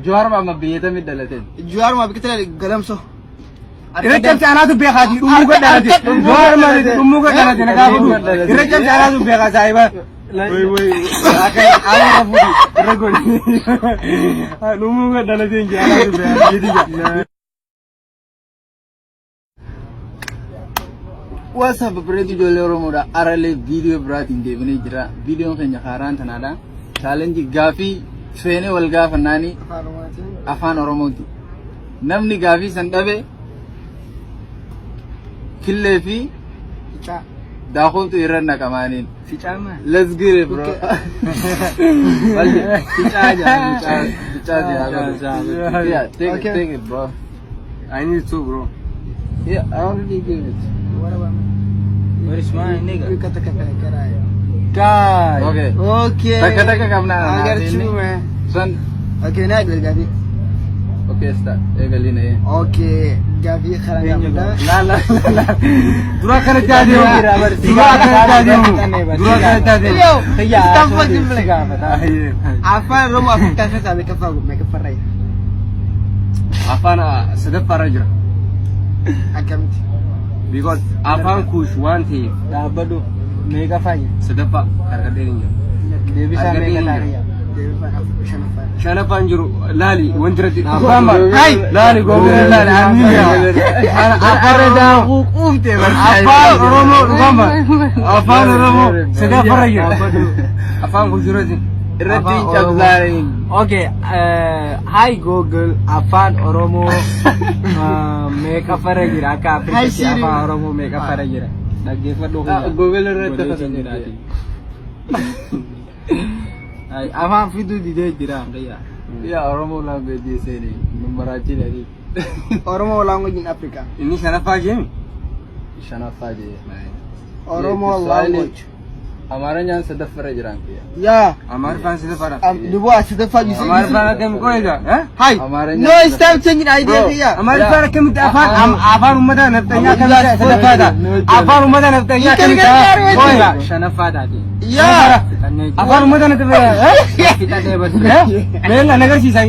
Jawaar Mahammad biyya tamii dhalateen? Jawaar Mahammad biqilaa galamso. Irra cabsi anaatu beekaati dhumuu gad dhalate. Jawaar Mahammad dhumuu gad dhalate na gaafadhu. Irra cabsi anaatu beekaa saahiba. Way way akka aanaa fuudhi irra godhi. Dhumuu gad dhalate hin jee anaatu beekaa. What's up bareedu ijoollee Oromoodha. Aralee viidiyoo biraatiin deebinee jira. Viidiyoon keenya haaraan tanaadha. Chaalenjii gaafii feenee wal gaafannaani afaan Oromooti. Namni gaafii san dhabe killee fi daakuutu irra naqamaaniin. Ficaa Let's get it bro. Ficaa jaa ficaa ficaa jaa. Yeah, take it, take it bro. I need two, bro. Yeah, I already gave it. Where is mine, nigga? Guy. Okay. Okay. Takka takka qabna. I got you, man. San. Okay, naa eegali gaafii. Okay, start. Eegalii na. Okay, gaafii karaa gaafadha. La la la la. Dura kana taatee. Dura kana taatee. Dura kana taatee. Yo, stop fucking play. Afaan Oromoo Afrikaa keessaa meeqaffaa meeqaffarra jira? Afaan sadaffaarra jira. Akkamitti? Because afaan kuush waan ta'eef. Dhaabbadhu meeqaffaa jira? Sadaffaa argadheen hin jiru. Deebisaa Argadheen meeqa hin ta'a? jiru. Deebifaan afur shanaffaa. Shanaffaan jiru laali wanti irratti. Abbaan bara. Hai laali googee laali Arra daakuu quufte. Afaan Oromoo dhugaan bara. Afaan Oromoo sadaffaarra jira. Afaan kuush irratti. Irratti hin cabsaaniin. Okay, hi Google, afaan Oromoo meeqaffarra jira? Akka Hi Afrikaatti Siri. afaan Oromoo meeqaffarra jira? Dhaggeeffadhu. Google irratti jedhaati. Afaan fiduu didee jira kiyya. Yaa Oromoo language seeni numaraachii dhadhi. Oromoo language in Africa. Inni shanaffaa jeemi. Shanaffaa jee. Oromoo language. Amaaranyaan sadaffarra jiraan kiyya. Yeah. Amaariffaan sadaffaadha. Dubo sadaffaa you see. Amaariffaan akkami qoyisa? Hi. Amaaranyaan No, it's time changing idea Bro. here. Amaariffaan akkamitti afaan afaan uummata nafxanyaa akkamitti sadaffaadha? Afaan uummata nafxanyaa akkamitti qoyisa? Shanaffaa taate. Yeah. Fixannee jira. Afaan uummata nafxanyaa. Fixannee bas. Meella nagarsiisa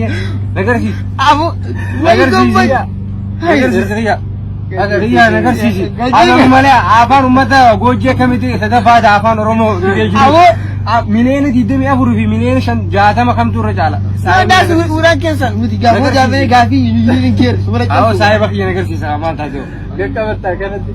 nagarsiisa. Abu. Nagarsiisi. Nagarsiisi kiyya. Kiyya nagarsiisi. Afaan malee afaan uummata goojjii akkamitti sadaffaadha afaan Oromoo. Abu. Miliyoona 24 fi miliyoona 60 kamtu irra caala? That's uraan keessan nuti gaafii gaafii gaafii you didn't care. Sumara Awwa saayiba kiyya nagarsiisa maal taatee? Gaqqabattaa kanatti.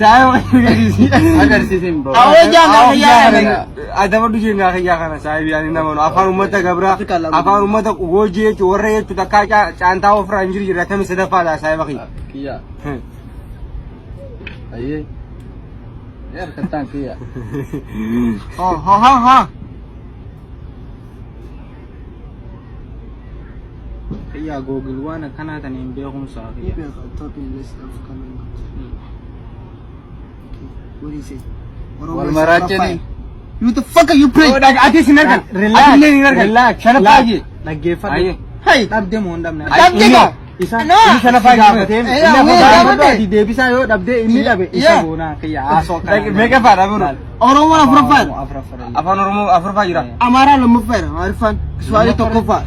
Saayiba kiyya nagarsiisi. Agarsiisin bro. Awwa jaan yaa. Adabadhu jeengaa kiyyaa kana saayibi yaani nama afaan uummata gabraa afaan uummata goojii jechuun warra jechuun takkaa caantaa ofirraa hin jiru jira akkami sadaffaadha saayiba kiyya. Kiyya. Ayyee. Yaa harkattaan kiyya. Ha ha ha ha. Kiyya Google waan akkanaa tana hin beekumsa kiyya. What do you say? Wal maraachanii. You the fuck are you playing? Atis hin argan. Relax. Atillee hin argan. Relax. Shanaffaa jee. Dhaggeeffadhu. Hey. Dhabde moo hin dhabne? Dhabde gaa. Isa No. Inni shanaffaa gaafatee Eh, inni wee, afaan gaafate. ati deebisaa yoo dhabde inni dhabe isa Yeah. goonaa kiyya haasoo akkanaa. Meeqaffaadha bro? Oromoon afuraffaadha. Afuraffaadha. Afaan Oromoo afuraffaa jira. Amaaraan lammaffaadha. Amaariffaan Kiswahili tokkoffaa.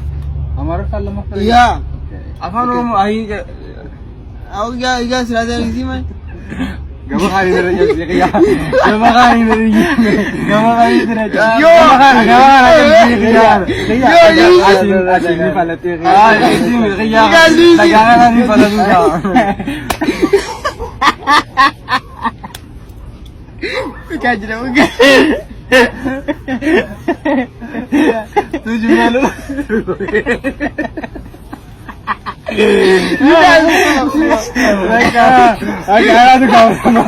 Amaariffaan lammaffaa. Yeah. Afaan Oromoo ayii Yaa yaa silaa isii man. Gama kaanii irra jirti kiyya. Gama kaanii irra jirti. Gama kaanii irra jirti. Yoo. Gama kaanii gama kaanii kiyya. Yoo, lose. Asiin asiin ni falattee kiyya. Asiin kiyya. You guys lose. Dhagaa ni falatu kaa. Kaa jira uga. Tujuh malu. You guys. Akka anaatu gaafatamaa.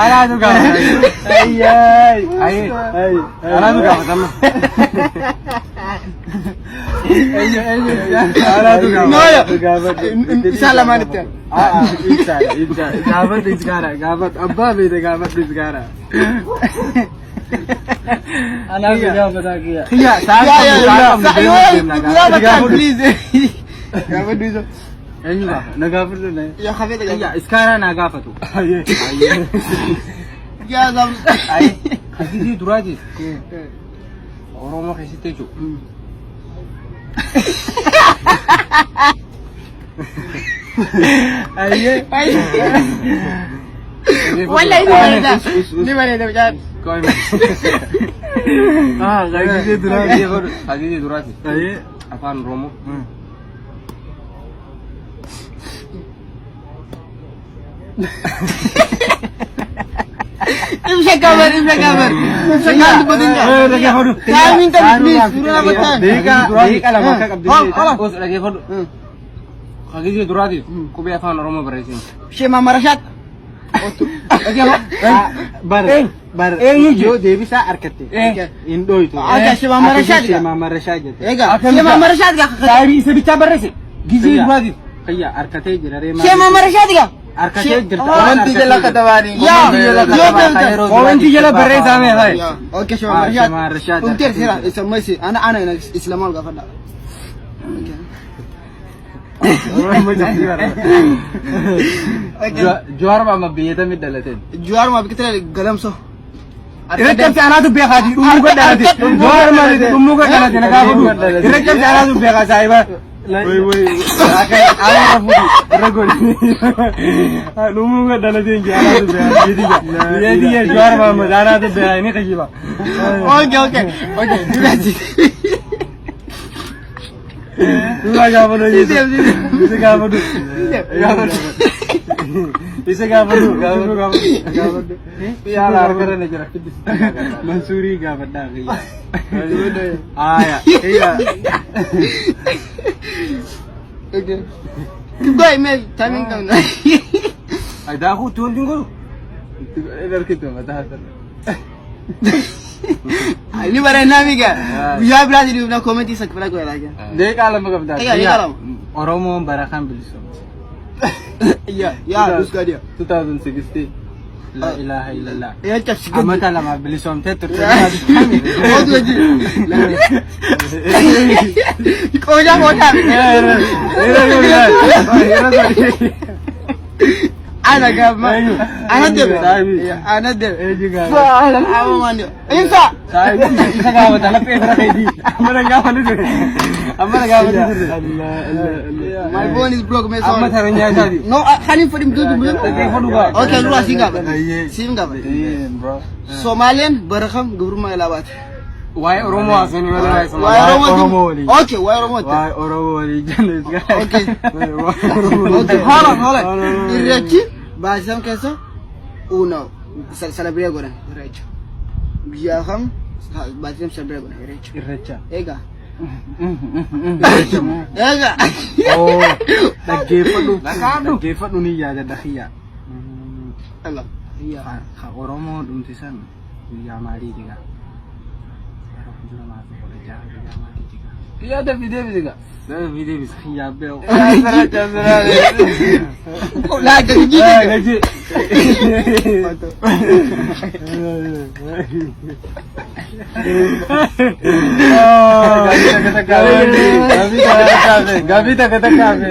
Anaatu gaafatamaa. Ayyaay. Ayi. Anaatu gaafatama. Anaatu No, gaafatama. no. Isaan lamaan itti. Ibsaadha ibsaadha. Gaafadhu iskaara gaafadhu abbaa beete gaafadhu iskaara. Anaaf gaafataa kiyya. Kiyya Yaa yaa yaa. sa'a Yoo gaafa please. Gaafa duusa. Eenyu gaafa? Na gaafadhu na. Yaa hafee Kiyya iskaaraa naa gaafatu. Yaa Ayi, hagizii duraatiif Oromoo keessatti jechuudha. Ayyee. Wallahi ni bareeda. Ni bareeda mucaan. Ah, hagizii duraatiif. Hagizii duraatiif. Ayyee. Afaan Oromoo. Ibsa kabar, ibsa kabar. Ibsa kabar dubbatin jaa. Taamiin tabi please. Suuraa battaan. Daqiiqa lama akka qabdi. Ol, ol. Os dhaggeeffadhu. Hagizii duraatiif qubee afaan Oromoo barreessine. Shema marashaat. Bar. Bar. Eenyu Yoo deebisaa harkatte. Hin dhoytu. Akka shema marashaat gaa. Shema marashaa jette. Egaa shema marashaat gaa. Saayibii isa bichaa barreesse. Gizii duraatiif. Kiyya harkatee jira ree. Shema marashaat gaa. Harkatee jirta. Komantii jala katabaanii. Yaa, yoo beektan. Komantii jala barreessaa mee fa'i. Okay, shema Ah, marashaat. shema marashaat. Umteer seera isa maisi ana ana islamaa ol gaafadha. Jawaar Mahammad biyya tamii dhalateen. Jawaar maa biqilaa galamso. Irra cabsi anaatu beekaati dhumuu gadhaati. Jawaar maaliiti dhumuu gadhaati na gaafadhu. Irra cabsi anaatu beekaa saayiba. Way way akka aara fuudhi irra godhi. Dhumuu gadhaati inji anaatu beekaa. Biyya Jawaar Mahammad anaatu beekaa inni kijiba. Okay, okay, okay. Duraati. Isa gaafadhu. Isa gaafadhu. Isa gaafadhu. Gaafadhu. Yaala harkarra na jira. Mansuurii gaafadhaa kiyya. Aya. Kiyya. Okay. Keep going, man. Timing down. Daakuu itti wanti hin godhu. Harkitu mataa harkarra. Ni bareedaa miga. Guyyaa biraati dhufna koomentii isa bira godhaa jira. Daqiiqaa lama qabdaa. Egaa daqiiqaa lama. Oromoon bara kan bilisoomte. Yaa yaa dus gadiya. 2016. La ilaha illallah. Yaa cabsi gadi. Amata lama bilisoomtee turte. Otu gaji. Qoodaa qoodaa. Ana gama. Ana debe. Ana debe. Ama mani. Insa. Isa gaafata laphee bira keetii. Amma na gaafatu ture. Amma na gaafatu ture. My phone is broke, man. Amma Sorry. taranyaa isaati. No, khani fudhim dudu. Dhaggeeffadhu gaa. Okay, lura siin qaba. Siin qaba. Bro. Somaaliyaan bara kam gabrummaa ilaa baate? Waa'ee Oromoo haasanii malee waa'ee Waa'ee Somaaliyaa. Oromoo waliin. Okay, waa'ee Oromooti. Waa'ee Oromoo walii jennu. Okay. Okay, hold on, hold on. Irreechi baasisan keessa uuna celebrate godhan irreecha. Guyyaa kam baasisan celebrate godhan irreecha. Irreecha. Egaa. Egaa. Oo. Dhaggeeffadhu. Dhaggeeffadhu ni yaadadha kiyya. Allah. Yaa. Ka Oromoo dhumti san guyyaa maaliiti gaa? Bara 2016 guyyaa maaliiti gaa? Kiyyaa dafii deebisi gaa. Dafii deebisi. Kiyyaa beeku. Laa gadi jiidhe. Gaji. Gaaffii takka takka hafe.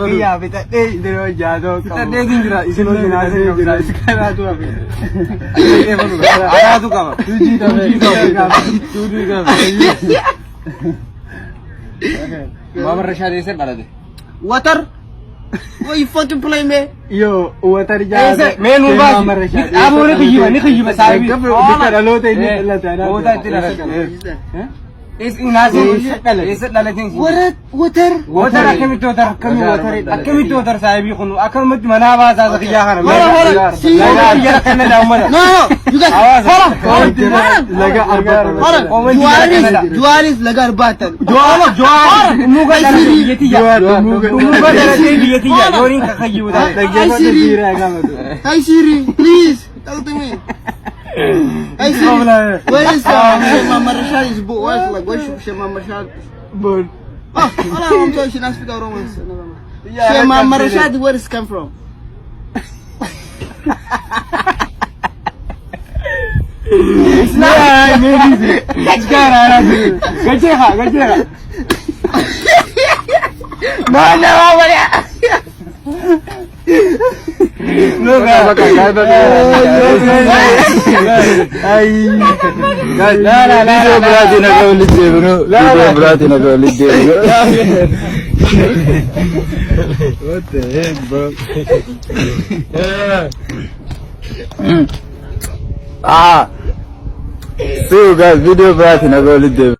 Kiyyaa bitadhee yeroo jaatoo qabu. Bitadheetiin jira. Isin hojii naasii qabda. Isin kanaatu hafe. Anaatu qaba. Tuujii qaba. Tuujii qaba. Maamar Rashaad eessa dhalate? Water. What you fucking play, man? Yoo watar jaatoo. Mee nuu baasi. Dhaaboo ni kiyyiba ni kiyyiba saahibii. Bakka dhaloota inni dhalate. Boota itti dhalate. Eessa dhalateen? Water. Water. Water akkamitti water akkamitti water saahibii kun akkanumatti manaa baasaa isa kiyyaa kana. Hold on, hold on. See? Laga kana daawwata. No, no, you guys. Hold on. Hold on. Laga arba. Hold on. Juwaaris, Juwaaris laga arbaatan. Jawaar Jawaar dhumuuga dhalate biyya tiyya. Dhumuuga dhalate biyya tiyya. Yooniin kakkayyuu taate. Dhaggeeffadhu dhiiraa gaafatu. Hi Siri, please talk to me. Hi Siri, where is Shema Marshall is born? Where's like where's Shema Marshall? Born. Oh, hold on, I'm sorry, she not speak Romans. Shema Marshall, where is come from? Gacheeha gacheeha. No, no, no, Bakka bakka. Viidiyoo biraatiin akka walitti deebinu. Viidiyoo biraatiin akka walitti deebinu. What the heck, bro? Ah. See you guys. Video biraatiin akka walitti deebinu.